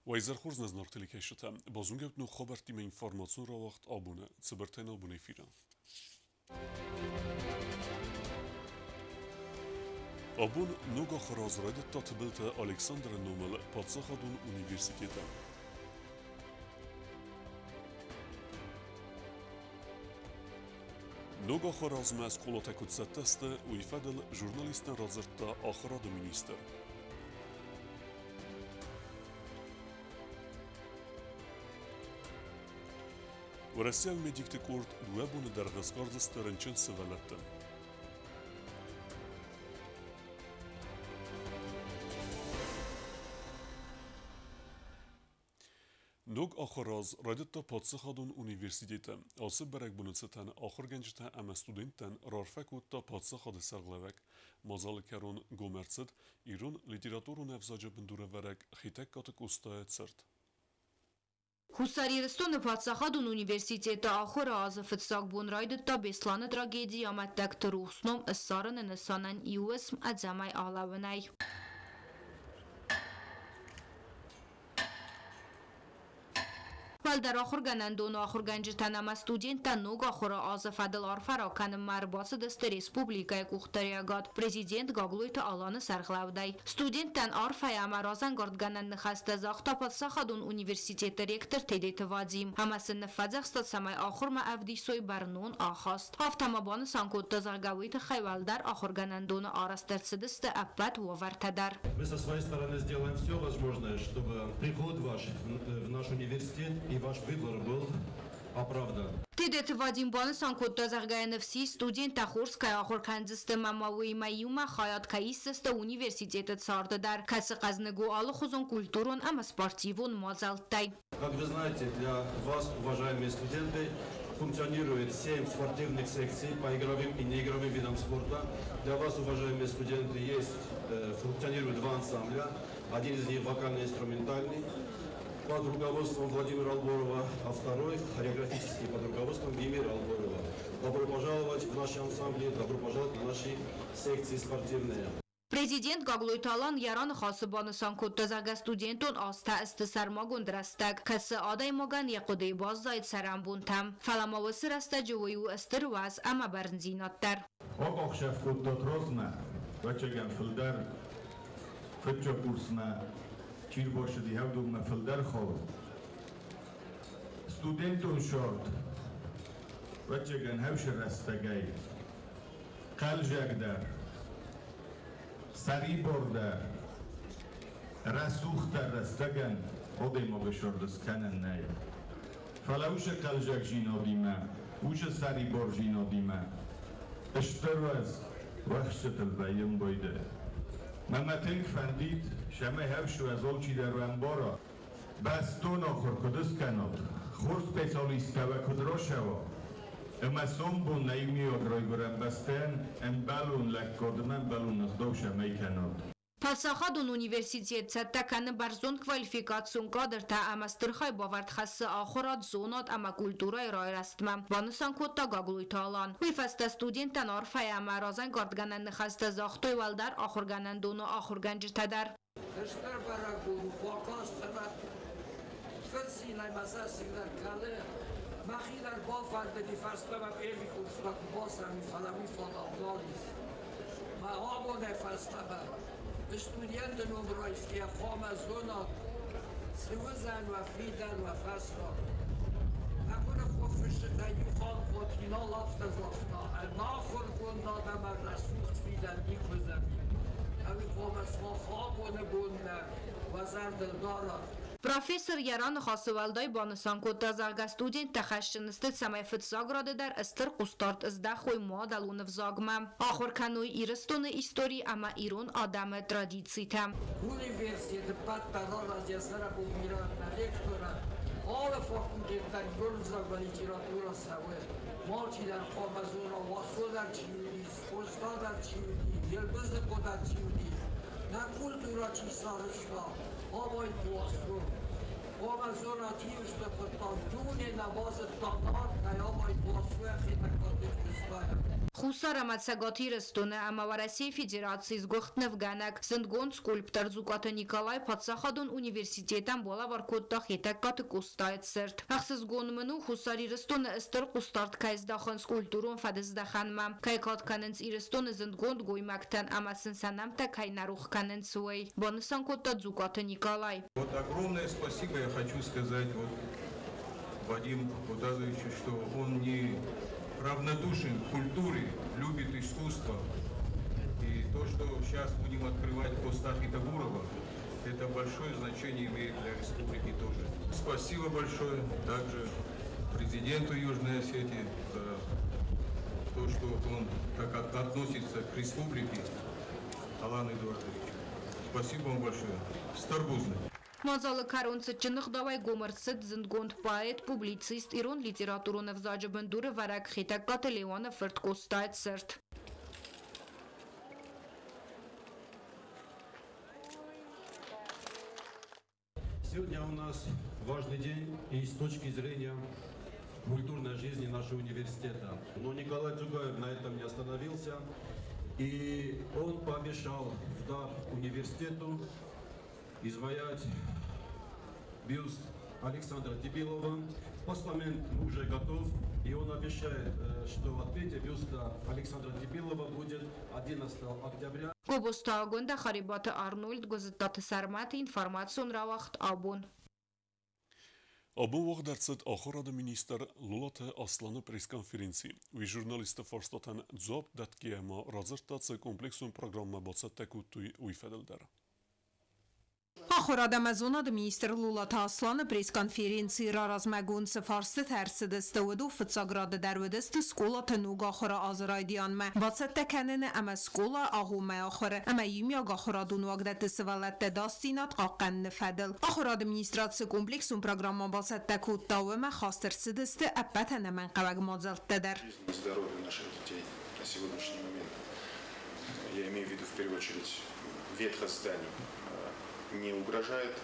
Уӕ изӕр хорз, нӕ зынаргъ телекӕсджытӕ. Базонгӕут ног хабӕрттимӕ информацион рауагъд абоны цыбыртӕй абоны эфиры. Абон ног ахуыр аз райдыдта Тыбылты Александры номыл паддзахадон университеты. Ног ахуыр азмӕ скъолатӕ куыд цӕттӕ сты, уый фӕдыл журналисттӕн радзырдта ахуырады министр. Уӕрӕсейаг медикты къорд дыууӕ боны дӕргъы сгардзысты рынчын сывӕллӕтты. Ног ахуыр аз райдыдта паддзахадон университеты. Ацы бӕрӕгбоны цытӕн ахуыргӕнджытӕ ӕмӕ студенттӕн раарфӕ кодта паддзахады сӕргълӕууӕг. Мадзалы кӕрон гом ӕрцыд ирон литературон ӕвзаджы бындурӕвӕрӕг Хетӕгкаты Къостайы цырт. Хуссар Ирыстоны паддзахадон университеты ахуыры азы фыццаг бон райдыдта Беслӕны трагедийы амӕттӕгты рухс ном ссарыны нысанӕн иу уысм ӕдзӕмӕй алӕууынӕй. Уӕлдӕр ахуыргӕнӕндоны ахуыргӕнджытӕн ӕмӕ студенттӕн ног ахуыры азы фӕдыл арфӕ ракӕнынмӕ ӕрбацыдысты республикӕйы къухдариуӕгад президент Гаглойты Аланы сӕргълӕудӕй. Студенттӕн арфӕйы ӕмӕ разӕнгардгӕнӕн ныхӕстӕ загъта паддзахадон университеты ректор Тедеты Вадим ӕмӕ сын ныффӕдзӕхста, цӕмӕй ахуырмӕ ӕвдисой бӕрнон ахаст. Афтӕ ма банысан кодта, зӕгъгӕ, уый тыххӕй уӕлдӕр ахуыргӕнӕндоны арӕзт ӕрцыдысты ӕппӕт уавӕртӕ дӕр. Мы со своей стороны сделаем все возможное, чтобы приход ваш в наш университет и ваш выбор был оправдан. Тедеты Вадим банысан кодта, зӕгъгӕ, ныфс ис, студенттӕ хорз кӕй ахуыр кӕндзысты ӕмӕ ма уыимӕ иумӕ хайад кӕй исдзысты университеты царды дӕр, кӕцы хъӕзныг у алыхуызон культурон ӕмӕ спортивон мадзӕлттӕй. Как вы знаете, для вас, уважаемые студенты, функционирует 7 спортивных секций по игровым и неигровым видам спорта. Для вас, уважаемые студенты, функционирует два ансамбля. Один из них вокально-инструментальный под руководством Владимира Алборова, а второй хореографический под руководством Вимира Алборова. Добро пожаловать в наши ансамбли, добро пожаловать на наши секции спортивные. Президент Гаглойты Алан йӕ раныхасы банысан кодта, зӕгъгӕ, студентон азтӕ сты сӕрмагонд рӕстӕг, кӕцы адӕймагӕн йӕ хъуыдыйы баззайы цӕрӕнбонтӕм. Фӕлӕ ма уыцы рӕстӕджы уый у стыр уӕз ӕмӕ бӕрндзинад дӕр. Акъахсӕв кодтат размӕ, ӕвӕццӕгӕн, фылдӕр фыццаг курсмӕ чи рбацыди, уыдонмӕ фылдӕр хауы. Студентон сӕрд, ӕвӕццӕгӕн, хӕвсы рӕстӕгӕй хъӕлдзӕгдӕр, сӕрибардӕр, рӕсугъддӕр рӕстӕгӕн адӕймаджы сӕрды скӕнӕн нӕй. Фӕлӕ уыцы хъӕлдзӕгдзинадимӕ, уыцы сӕрибардзинадимӕ стыр уӕз уӕхсчытыл вӕййын байдайы. Мӕ тынг фӕндид, цӕмӕй хӕвсы уӕз алчидӕр ӕмбара, бӕстон ахуыр куыд скӕнат, хорз специалисттӕ уӕ куыд рацӕуа, ӕмӕ сомбон нӕ иумиаг райгуырӕн бӕстӕйӕн ӕмбӕлон лӕггад ӕмӕ ӕмбӕлон ӕгъдау цӕмӕй кӕнат. Паддзахадон университет цӕттӕ кӕны бӕрзонд квалификацион кадртӕ ӕмӕ стыр хайбавӕрд хӕссы ахуырад, зонад ӕмӕ культурӕйы райрӕзтмӕ, банысан кодта Гаглойты Алан. Уый фӕстӕ студенттӕн арфӕйы ӕмӕ разӕнгардгӕнӕн ныхӕстӕ загътой уӕлдӕр ахуыргӕнӕндоны ахуыргӕнджытӕ дӕр. Стыр бӕрӕгбон у, бакаст ӕмӕ фыдцинӕй мӕ цӕссыг дӕр кӕлы. Мӕхи дӕр бафӕндыди фӕстӕмӕ первый курсмӕ куы бацӕуин, фӕлӕ уый фадат нал ис. Мӕ абонӕй фӕстӕмӕ студенты ном райсгӕйӕ хъуамӕ зонат, цы уыдзӕн уӕ фидӕн, уӕ фӕстаг. Мӕгуыры фысджытӕй иу Ханхъуати нал афтӕ загъта: ӕнахуыргонд адӕмӕн рӕсугъд фидӕн никуы уыдзӕни. Ӕви хъуамӕ сымах абоны бонмӕ уӕ зӕрдыл дарат. Профессор йӕ раныхасы уӕлдай банысан кодта, зӕгъгӕ, студенттӕ хӕсджын сты, цӕмӕй фыццаг рады дӕр стыр хъусдард здахой мадӕлон ӕвзагмӕ, ахуыр кӕной Ирыстоны истори ӕмӕ ирон адӕмы традицитӕ. Университеты ппӕт дӕр аразгӕ цӕрӕгой бирӕтӕ ректорӕн алы факультет дӕр ирон литературӕ цӕуы. Алчидӕр хъуамӕ зона, Васо дӕр чи уыдис, Къоста дӕр чи уыди, Елбыздыхъо дӕр чи уыди, нӕ культурӕ чи сарӕзта, Абайты Васо. Хуссар ӕмӕ Цӕгат Ирыстоны ӕмӕ Уӕрӕсейы Федерацийы сгуыхт нывгӕнӕг, зындгонд скульптор Дзукъаты Николай паддзахадон университетӕн балӕвар кодта Хетӕгкаты Къостайы цырт. Ӕхсызгон мын у, Хуссар Ирыстоны стыр хъусдард кӕй здахынц культурон фӕдыздӕхӕнмӕ, кӕй кад кӕнынц Ирыстоны зындгонд гоймӕгтӕн ӕмӕ сын сӕ нӕмттӕ кӕй нӕ рох кӕнынц, уый, банысан кодта Дзукъаты Николай. Вот огромное спасибо я хочу сказать вот Вадиму Кутазовичу, что он не равнодушен к культуре, любит искусство. И то, что сейчас будем открывать Коста Хитагурова, это большое значение имеет для республики тоже. Спасибо большое также президенту Южной Осетии за то, что он так относится к республике, Алану Эдуардовичу. Спасибо вам большое. Старбузны. Мадзалы кӕрон цытджын ӕгъдауӕй гом ӕрцыд зындгонд поэт, публицист, ирон литературон ӕвзаджы бындурӕвӕрӕг Хетӕгкаты Леуаны фырт Къостайы цырт. Сегодня у нас важный день и с точки зрения культурной жизни нашего университета. Но Николай Дзугаев на этом не остановился, и он пообещал в дар университету изваять бюст Александра Тибилова. Постамент уже готов, и он обещает, что открытие бюста Александра Тибилова будет 11 октября. Гобозты Агуындӕ, Харибаты Арнольд, Гуызыттаты Сӕрмӕты информацион рауагъд «Абон». Абон уагъд ӕрцыд ахуырады министр Лулаты Асланы пресс-конференци. Уый журналистты фарстатӕн дзуапп дӕтгӕйӕ ма радзырдта, цы комплексон программӕ бацӕттӕ кодтой, уый фӕдыл дӕр. Ахуырад ӕмӕ зонады министр Лулаты Асланы пресс-конференцийы раразмӕгонд цы фарстытӕ ӕрцыдысты, уыдон фыццаг рады дӕр уыдысты скъолаты ног ахуыры азы райдианмӕ бацӕттӕ кӕныны ӕмӕ скъола агъоммӕ ахуыры ӕмӕ иумиаг ахуырадон уагдӕтты сывӕллӕтты ӕдасдзинад хъахъхъӕныны фӕдыл. Ахуырады министрад цы комплексон программӕ бацӕттӕ кодта, уымӕ хаст ӕрцыдысты ӕппӕт ӕнӕмӕнгхъӕуӕг мадзӕлттӕ дӕр. Здоровье наших детей на сегодняшний момент, я имею в виду в первую очередь ветхость зданий, не угрожает.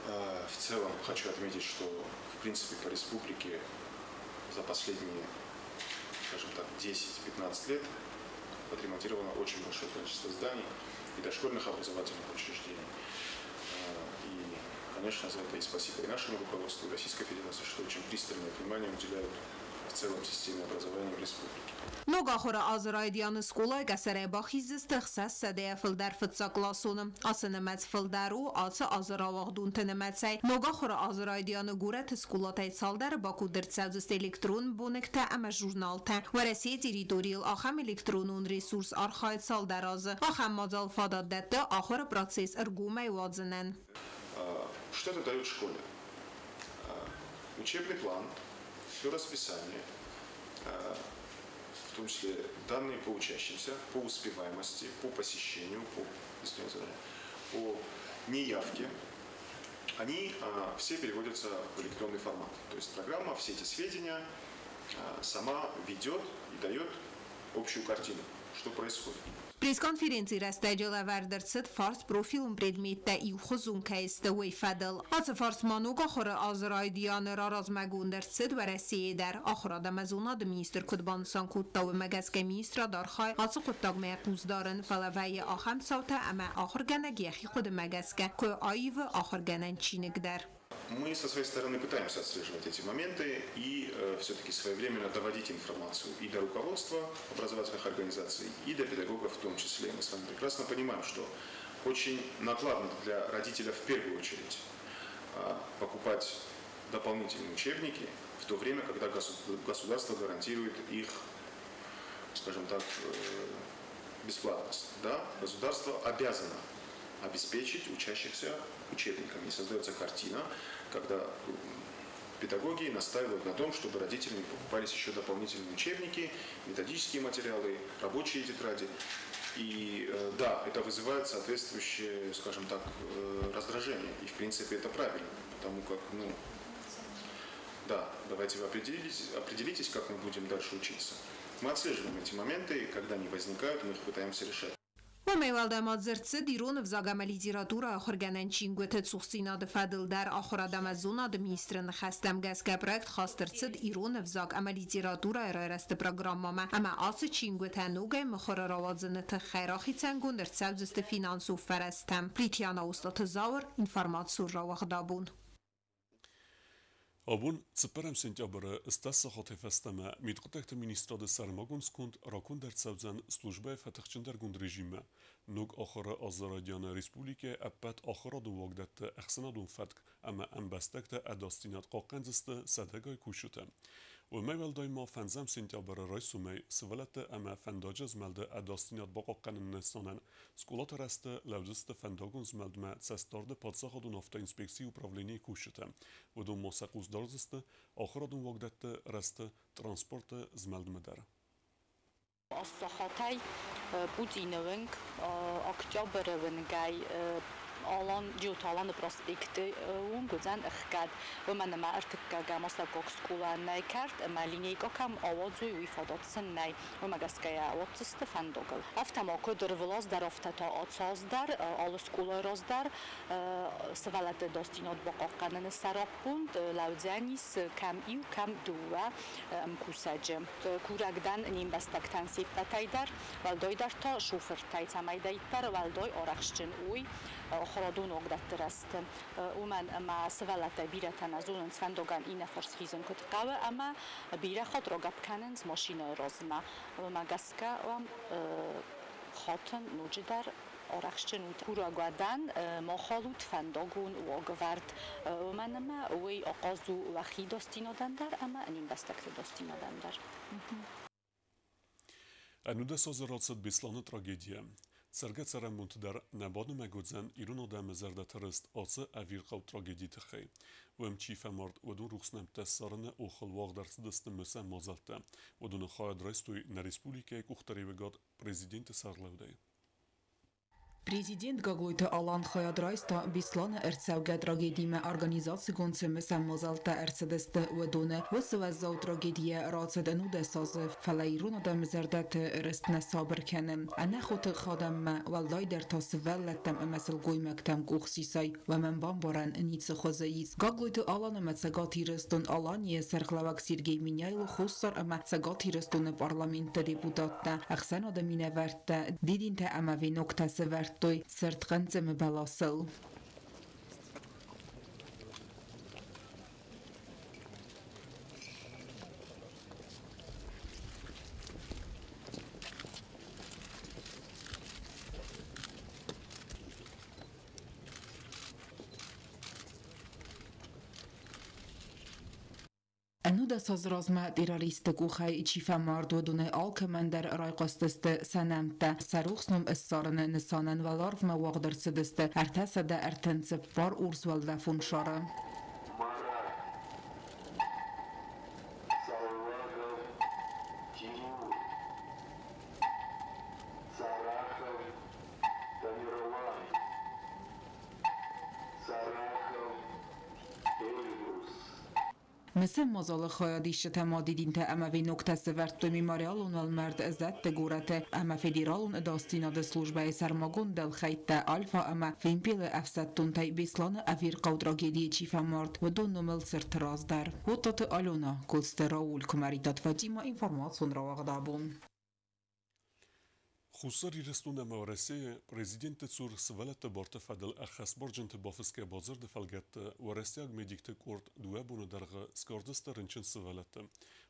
В целом хочу отметить, что в принципе по республике за последние, скажем так, 10-15 лет отремонтировано очень большое количество зданий и дошкольных образовательных учреждений. И, конечно, за это и спасибо и нашему руководству, и Российской Федерации, что очень пристальное внимание уделяют в целом системе образования в республике. Ног ахуыры азы райдианы скъолайы къӕсӕрӕй бахиздзысты 600 фылдӕр фыццагкъласоны. Ацы нымӕц фылдӕр у ацы азы рауагъдонты нымӕцӕй. Ног ахуыры азы райдианы горӕты скъолатӕй цалдӕры бакуыд ӕрцӕудзысты электронон боныгтӕ ӕмӕ журналтӕ. Уӕрӕсейы территорийыл ахӕм электронон ресурс архайы цалдӕр азы. Ахӕм мадзал фадат дӕтты ахуыры процесс ӕргомӕй уадзынӕн. Что это дает школе? Учебный план, все расписание, в том числе данные по учащимся, по успеваемости, по посещению, по неявке, они все переводятся в электронный формат. То есть программа все эти сведения сама ведет и дает общую картину, что происходит. Пресс-конференцийы рӕстӕджы лӕвӕрд ӕрцыд фарст профилон предметтӕ иухуызон кӕй сты, уый фӕдыл. Ацы фарст ма ног ахуыры азы райдианы раразмӕгонд ӕрцыд Уӕрӕсейы дӕр. Ахуырад ӕмӕ зонады министр куыд банысан кодта, уымӕ гӕсгӕ министрад архайы ацы хъуыддагмӕ йӕ хъус дарын, фӕлӕ вӕййы ахӕм цаутӕ ӕмӕ ахуыргӕнӕг йӕхи хъуыдымӕ гӕсгӕ куы аивы ахуыргӕнӕн чиныг дӕр. Мы со своей стороны пытаемся отслеживать эти моменты и все-таки своевременно доводить информацию и до руководства образовательных организаций, и до педагогов в том числе. Мы с вами прекрасно понимаем, что очень накладно для родителя в первую очередь покупать дополнительные учебники в то время, когда государство гарантирует их, скажем так, бесплатность. Да? Государство обязано обеспечить учащихся учебниками. И создается картина, когда педагоги настаивают на том, чтобы родителями покупались еще дополнительные учебники, методические материалы, рабочие тетради. И да, это вызывает соответствующее, скажем так, раздражение. И в принципе это правильно, потому как, ну, да, давайте вы определитесь, как мы будем дальше учиться. Мы отслеживаем эти моменты, когда они возникают, мы их пытаемся решать. Уымӕй уӕлдай ма дзырд цыд ирон ӕвзаг ӕмӕ литературӕ ахуыргӕнӕн чингуыты цухдзинады фӕдыл дӕр. Ахуырад ӕмӕ зонады министры ныхӕстӕм гӕсгӕ проект хаст ӕрцыд ирон ӕвзаг ӕмӕ литературӕйы райрӕзты программӕмӕ ӕмӕ ацы чингуытӕ ногӕй мыхуыры рауадзыны тыххӕй рахицӕнгонд ӕрцӕудзысты финансон фӕрӕзтӕ. Плитиана Остъаты Зауыр, информацион рауагъдабон. Абон 4 сентябры 10 сахатӕй фӕстӕмӕ мидхъуыддӕгты министрады сӕрмагонд сконд раконд ӕрцӕудзӕн службӕйы фӕтыхджындӕргонд режиммӕ. Ног ахуыры азы райдианы республикӕйы ӕппӕт ахуырадон уагдӕтты ӕхсӕнадон фӕтк ӕмӕ ӕмбӕстӕгты ӕдасдзинад хъахъхъӕндзысты сӕдӕгай кусджытӕ. Уымӕй уӕлдай ма 5 сентябры райсомӕй сывӕллӕтты ӕмӕ фӕндаджы змӕлды ӕдасдзинад бахъахъхъӕныны нысанӕн скъолаты рӕзты лӕудзысты фӕндагон змӕлдмӕ цӕстдарды паддзахадон автоинспекцийы управленийы кусджытӕ. Уыдон ма сӕ хъус дардзысты ахуырадон уагдӕтты рӕзты транспорты змӕлдмӕ дӕр. Сахатӕй Путины уынг, Октябры уынгӕй Алан, Джиоты Аланы проспекты уынг уыдзӕн ӕхгӕд. Уымӕн ӕмӕ ӕртыккӕгӕм астӕуккаг скъола нӕй кӕрт ӕмӕ линейкӕ кӕм ауадзой, уый фадат сын нӕй. Уымӕ гӕсгӕ ауадздзысты фӕндагыл. Афтӕ ма куыд ӕрвылаз дӕр, афтӕ та ацы аз дӕр алы скъолайы раз дӕр сывӕллӕтты ӕдасдзинад бахъахъхъӕныны сӕраппонд лӕудзӕнис кӕм иу, кӕм дыууӕ ӕмкусӕджы. Курӕг дӕн не мбӕстӕгтӕн се ппӕтӕй дӕр, уӕлдайдӕр та шофыртӕй, цӕмӕйдӕриддӕр уӕлдай арӕхстджын уой ахуырадон уагдӕтты рӕзты. Уымӕн ӕмӕ сывӕллӕттӕ бирӕтӕ нӕ зонынц фӕндагӕн иннӕ фарс хизын куыд хъӕуы ӕмӕ бирӕ хатт рагӕпп кӕнынц машинӕйы размӕ. Уымӕ гӕсгӕ уӕм хатын ноджыдӕр арӕхстджын ут. Курӕг уӕ дӕн, ма халут фӕндагон уагӕвӕрд, уымӕн ӕмӕ уый ахъаз у уӕхи ӕдасдзинадӕн дӕр ӕмӕ не мбӕстӕгты ӕдасдзинадӕн дӕр. 19 азы рацыд Беслӕны трагедийӕ. Цӕргӕ-цӕрӕнбонты дӕр нӕ банымӕг уыдзӕн ирон адӕмы зӕрдӕты рыст ацы ӕвирхъау трагедийы тыххӕй. Уым чи фӕмард, уыдон рухс нӕмттӕ ссарыны охыл уагъд ӕрцыдысты мысӕн мадзӕлттӕ. Уыдоны хайад райстой нӕ республикӕйы къухдариуӕгад президенты сӕргълӕудӕй. Президент Гаглойты Алан хайад райста Беслӕны ӕрцӕугӕ трагедимӕ организацигонд цы мысӕн мадзӕлттӕ ӕрцыдысты, уыдоны. Уыцы уӕззау трагедийӕ рацыд 19 азы, фӕлӕ ирон адӕмы зӕрдӕты рыст нӕ сабыр кӕны. Ӕнӕхотых адӕммӕ, уӕлдайдӕр та сывӕллӕттӕм ӕмӕ сылгоймӕгтӕм къух сисай, уымӕн бамбарӕн ницы хуызы ис. Гаглойты Алан ӕмӕ Цӕгат Ирыстон-Аланийы сӕргълӕууӕг Сергей Меняйло, Хуссар ӕмӕ Цӕгат Ирыстоны парламентты депутаттӕ, ӕхсӕнады минӕвӕрттӕ дидинтӕ ӕмӕ веноктӕ сӕвӕрдтой цырт Хъынцъымы бӕласыл. 19 азы размӕ террористты къухӕй чи фӕмард, уыдонӕй алкӕмӕн дӕр райхъуыстысты сӕ нӕмттӕ. Сӕ рухс ном ссарыны нысанӕн уӕларвмӕ уагъд ӕрцыдысты 334 урс уӕлдӕфон шары. Марат Саллагов Тимур, Царахов Тамерлан, Царахов Эльбрус. Мысӕн мадзалы хайадисджытӕ ма дидинтӕ ӕмӕ веноктӕ сӕвӕрдтой мемориалон уӕлмӕрд Зӕдты горӕты ӕмӕ Федералон ӕдасдзинады службӕйы сӕрмагонд дӕлхӕйттӕ Альфа ӕмӕ Вымпел-ы ӕфсӕддонтӕй Беслӕны ӕвирхъау трагедийы чи фӕмард, уыдон номыл цырты раз дӕр. Оттаты Алена, Коцты Рауль, Куымӕридтаты Фатимӕ, информацион рауагъд абон. Хуссар Ирыстон ӕмӕ Уӕрӕсейы президентты цур сывӕллӕтты барты фӕдыл ӕххӕстбарджынты бафысгӕ бадзырды фӕлгӕтты уӕрӕсейаг медикты къорд дыууӕ боны дӕргъы сгардзысты рынчын сывӕллӕтты.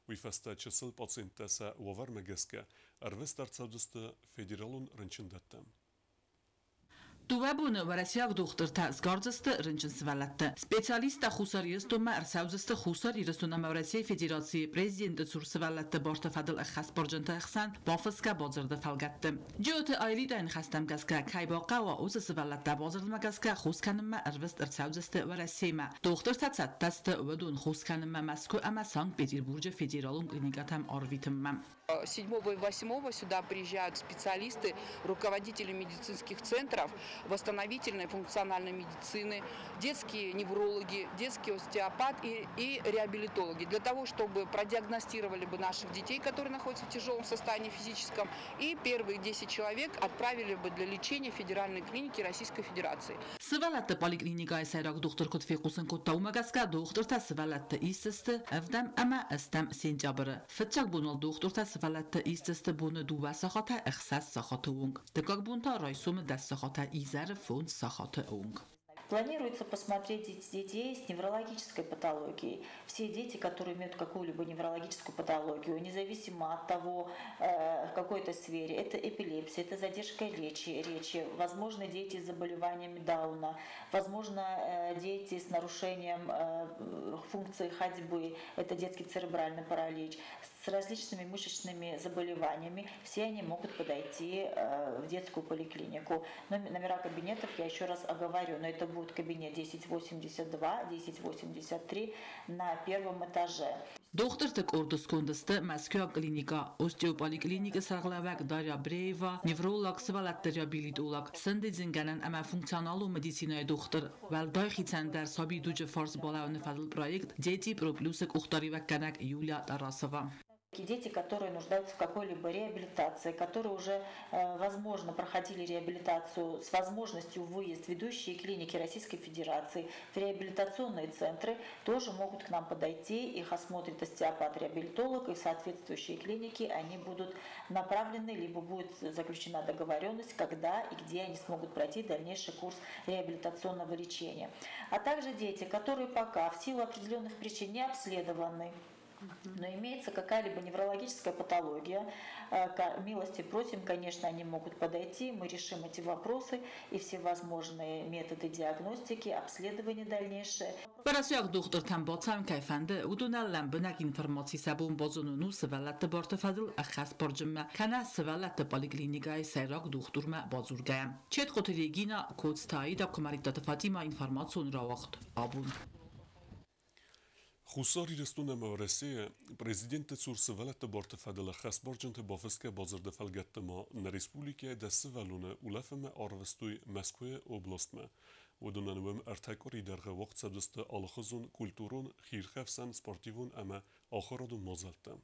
Уый фӕстӕ чысыл пациенттӕ сӕ уавӕрмӕ гӕсгӕ ӕрвыст ӕрцӕудзысты федералон рынчындӕттӕм. Дыууӕ боны уӕрӕсейаг дохтыртӕ сгардзысты рынчын сывӕллӕтты. Специалисттӕ Хуссар Ирыстонмӕ ӕрцӕудзысты Хуссар Ирыстон ӕмӕ Уӕрӕсейы Федерацийы президенты цур сывӕллӕтты барты фӕдыл ӕххӕстбарджынты ӕхсӕн бафысгӕ бадзырды фӕлгӕтты. Джиоты Аэлитӕйы ныхӕстӕм гӕсгӕ, кӕй бахъӕуа, уыцы сывӕллӕттӕ бадзырдмӕ гӕсгӕ хос кӕнынмӕ ӕрвыст ӕрцӕудзысты Уӕрӕсемӕ. Дохтыртӕ цӕттӕ сты уыдон хос кӕнынмӕ Мӕскуы ӕмӕ Санкт-Петербурджы федералон клиникӕтӕм арвитынмӕ. 7 и 8 сюда приезжают специалисты, руководители медицинских центров, восстановительной функциональной медицины, детские неврологи, детские остеопат и реабилитологи, для того, чтобы продиагностировали бы наших детей, которые находятся в тяжелом состоянии физическом, и первые 10 человек отправили бы для лечения в Федеральной клинике Российской Федерации. Сывӕллӕтты поликлиникӕйы сӕйраг дохтыр куыд фехъусын кодта, уымӕ гӕсгӕ дохтыртӕ сывӕллӕтты исдзысты 7 ӕмӕ 8 сентябры. Фыццаг бон уал дохтыртӕ сывӕллӕтты исдзысты боны 2 сахатӕй 6 сахаты онг. Дыккаг бон та райсомы 10 сахатӕй изӕры 5 сахаты онг. Планируется посмотреть детей с неврологической патологией. Все дети, которые имеют какую-либо неврологическую патологию, независимо от того, в какой это сфере, это эпилепсия, это задержка речи, возможно, дети с заболеваниями Дауна, возможно, дети с нарушением функции ходьбы, это детский церебральный паралич, с различными мышечными заболеваниями, все они могут подойти в детскую поликлинику. Но номера кабинетов я еще раз оговорю, но это будет кабинет 1082, 1083 на первом этаже. Дохтырты къорды сконды сты Мӕскуыйаг клиникӕ, остеополиклиникы сӕргълӕууӕг Дарья Бреева, невролог, сывӕллӕтты реабилитолог, сӕндидзынгӕнӕн ӕмӕ функционалон медицинӕйы дохтыр, уӕлдай хицӕндӕр сабидуджы фарс балӕууыны фӕдыл проект «Дети Про Плюс»-ы къухдариуӕггӕнӕг Юлия Тарасова. Дети, которые нуждаются в какой-либо реабилитации, которые уже, возможно, проходили реабилитацию с возможностью выезд в ведущие клиники Российской Федерации, в реабилитационные центры, тоже могут к нам подойти, их осмотрит остеопат-реабилитолог, и в соответствующие клиники они будут направлены, либо будет заключена договоренность, когда и где они смогут пройти дальнейший курс реабилитационного лечения. А также дети, которые пока в силу определенных причин не обследованы, но имеется какая-либо неврологическая патология, милости просим, конечно, они могут подойти, мы решим эти вопросы и все возможные методы диагностики, обследования дальнейшее. Уӕрӕсейаг дохтыртӕн бацӕуын кӕй фӕнды, уыдонӕн лӕмбынӕг информаци сӕ бон базонын у сывӕллӕтты барты фӕдыл ӕххӕстбарджынмӕ кӕнӕ сывӕллӕтты поликлиникӕйы сӕйраг дохтырмӕ бадзургӕйӕ. Четхъоты Регина, Коцты Аида, Куымӕридтаты Фатима, информацион рауагъд «Абон». Хуссар Ирыстон ӕмӕ Уӕрӕсейы президентты цур сывӕллӕтты барты фӕдыл ӕххӕстбарджынты бафысгӕ бадзырды фӕлгӕтты ма нӕ республикӕйы 10 сывӕллоны улӕфынмӕ арвыстой Мӕскуыйы областмӕ. Уыдонӕн уым 3 къуырийы дӕргъы уагъд цӕудзысты алыхуызон культурон, хиирхӕфсӕн, спортивон ӕмӕ ахуырадон мадзӕлттӕ.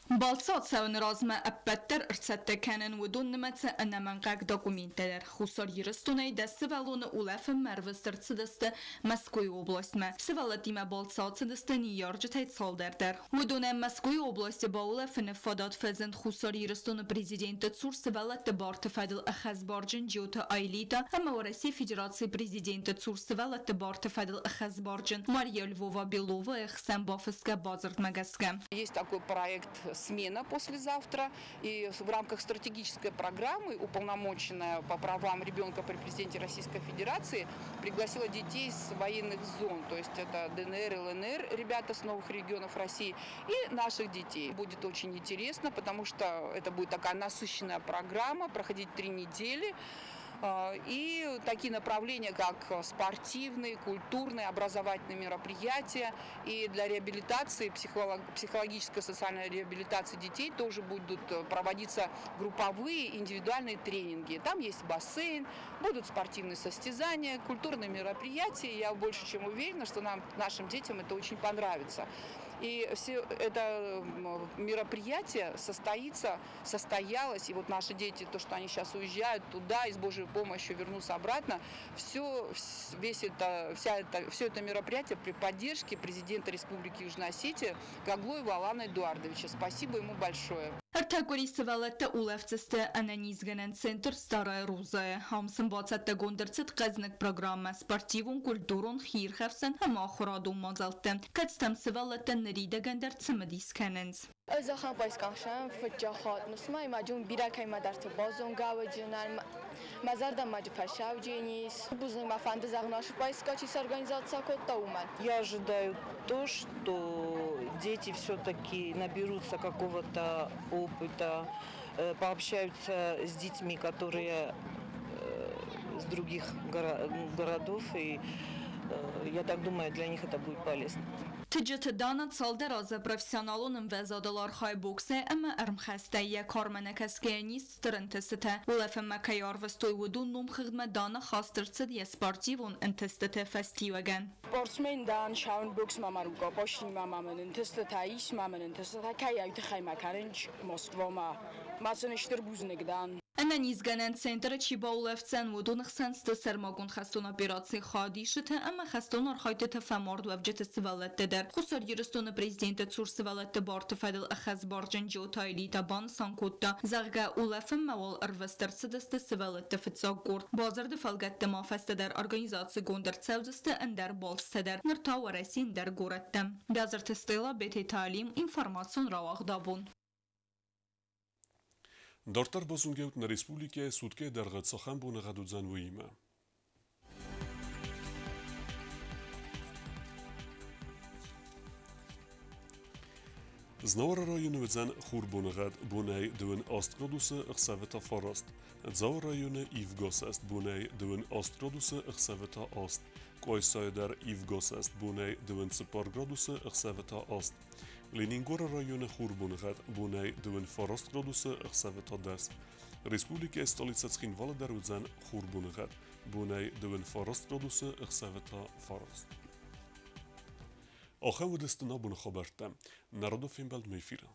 Балцы ацӕуыны размӕ ӕппӕт дӕр ӕрцӕттӕ кӕнын, уыдон нымӕцы ӕнӕмӕнгхъӕуӕг документтӕ дӕр. Хуссар Ирыстонӕй 10 сывӕллоны улӕфынмӕ ӕрвыст ӕрцыдысты Мӕскуыйы областмӕ. Сывӕллӕттимӕ балцы ацыдысты ныййарджытӕй цалдӕр дӕр. Уыдонӕн Мӕскуыйы областы баулӕфыны фадат фӕзынд Хуссар Ирыстоны президенты цур сывӕллӕтты барты фӕдыл ӕххӕстбарджын Джиоты Аэлита ӕмӕ Уӕрӕсейы Федерацийы президенты цур сывӕллӕтты барты фӕдыл ӕххӕстбарджын Мария Львова Беловайы хсӕн бафысгӕ бадзырдмӕ гӕсгӕ. Есть такой проект «Смена послезавтра», и в рамках стратегической программы уполномоченная по правам ребенка при президенте Российской Федерации пригласила детей с военных зон, то есть это ДНР, ЛНР, ребята с новых регионов России, и наших детей. Будет очень интересно, потому что это будет такая насыщенная программа, проходить 3 недели. И такие направления, как спортивные, культурные, образовательные мероприятия, и для реабилитации, психологической, социальной реабилитации детей тоже будут проводиться групповые, индивидуальные тренинги. Там есть бассейн, будут спортивные состязания, культурные мероприятия. Я больше чем уверена, что нам, нашим детям это очень понравится. И все это мероприятие состоится, состоялось, и вот наши дети, то, что они сейчас уезжают туда и с Божьей помощью вернутся обратно, все, весь это, вся это, все это мероприятие при поддержке президента Республики Южная Осетия Гаглоева Алана Эдуардовича. Спасибо ему большое. 3 къуыри сывӕллӕттӕ улӕфдзысты ӕнӕнизгӕнӕн центр Старая Руза-йы. Ам сын бацӕттӕгонд ӕрцыд хъӕзныг программӕ спортивон, культурон, хиирхӕфсӕн ӕмӕ ахуырадон мадзӕлттӕ, кӕцытӕм сывӕллӕттӕ ныридӕгӕн дӕр цымыдис кӕнынц. Ӕз ахӕм поискахсӕн фыццаг хатт нусма имаджун бирӕ кӕимӕдӕрты базонгӕ мӕ зӕрдӕмӕ фӕцӕудженис. Бузныг мӕ фӕнды зӕгъын ашы поиска чи сорганизация кодта, уымӕн. Я ожидаю то, что дети все-таки наберутся какого-то опыта, пообщаются с детьми, которые с других городов и Я так думаю, для них это будет полезно. Тыджыты Дана цалдӕр азы профессионалон ӕмвӕзадыл архайы боксӕй ӕмӕ ӕрмхӕстӕй. Йӕ кармӕ нӕ кӕсгӕйӕ низ стыр ӕнтыстытӕ. Улӕфынмӕ кӕй арвыстой, уыдон номхыгъдмӕ Дана хаст ӕрцыд йӕ спортивон ӕнтыстыты фӕстиуӕгӕн. Спортсмен дӕн, цӕуын боксмӕ мӕ рукопашныймӕ ма мын ӕнтыстытӕ ис, ма мын ӕнтыстытӕ кӕй уый тыххӕй мӕ кӕнынц Москвамӕ. Мӕ сын стыр бузныг дӕн. Ӕнӕнизгӕнӕн центры чи баулӕфдзӕн, уыдоны хсӕн сты сӕрмагонд хӕстон операцийы хайадисджытӕ ӕмӕ хӕстон архайдтыты фӕмардуӕвджыты сывӕллӕттӕ дӕр. Хуссар Ирыстоны президенты цур сывӕллӕтты барты фӕдыл ӕххӕстбарджын Джиоты Аэлита банысан кодта, зӕгъгӕ, улӕфынмӕ уал ӕрвыст ӕрцыдысты сывӕллӕтты фыццаг къорд. Бадзырды фӕлгӕтты ма фӕстӕдӕр организацигонд ӕрцӕудзысты ӕндӕр балцтӕ дӕр, ныр та Уӕрӕсейы ӕндӕр горӕттӕм. Бязырты Стелла, Бететы Алим, информацион рауагъд Абон. Дарддӕр базонгӕут нӕ республикӕйы суткӕйы дӕргъы цахӕм боныгъӕд уыдзӕн, уыимӕ. Знауыры районы уыдзӕн хурбоныгъӕд бонӕй 28 градусы, ӕхсӕвы та 9. Дзауы районы ивгӕ бонӕй 28 градусы, ӕхсӕвы та 8. Къуайсайы дӕр ивгӕ бонӕй 24 градусы, ӕхсӕвы та 8. Ленингоры районы хурбоныгъӕд бонӕй 29 градусы, ӕхсӕвы та 10. Республикӕйы столицӕ Цхинвалы дӕр уыдзӕн хурбоныгъӕд бонӕй 29 градусы, ӕхсӕвы та 9. Ахӕм уыдысты нӕ абоны хабӕрттӕ. Народон фембӕлдмӕ эфиры.